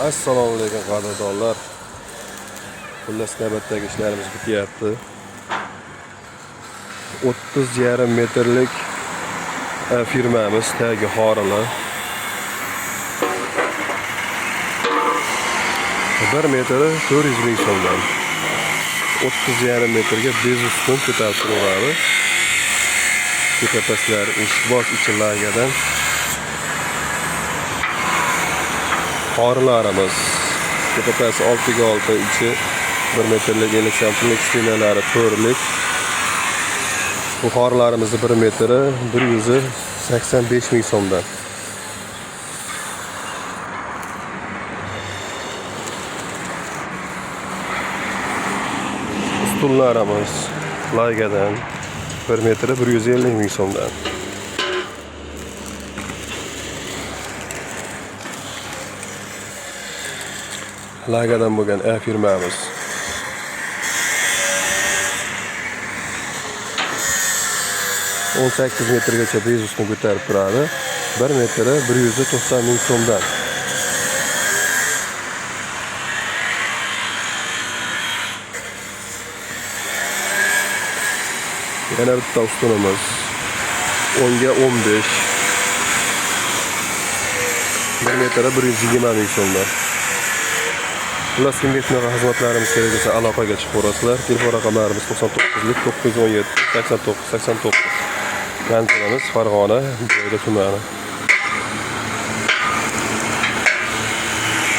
Assalomu alaykum qadrdonlar. Xullas, navbatdagi ishlarimiz bityapti. 30,5 metrlik firmamiz tagi horili. 1 metri 400 ming so'mdan. 30,5 metrga bez ustun ko'tarib turaveradi. Tepa pastlar eshikbosh ichi lagadan. Xorilarimiz tepa past 6 ga 6, ichi 1 metrlik 50 santimlik, stenalari 4lik. Bu xorilarimizni 1 metri 185 ming so'mdan. Ustunlarimiz laygadan 1 metri 150 ming so'mdan. Lagadan bo'lgan A firmamiz. 18 metrgacha bez ustun ko'tarib turadi. 1 metri 190 ming so'mdan. Yana bitta ustunimiz 10 ga 15. 1 metri 120 ming so'mdan. Xullas, kimga shunaqa xizmatlarimiz kerak bo'lsa, aloqaga chiqaverasizlar. Telefon raqamlarimiz 99 917 89 89. Manzilimiz Farg'ona, Joyda tumani.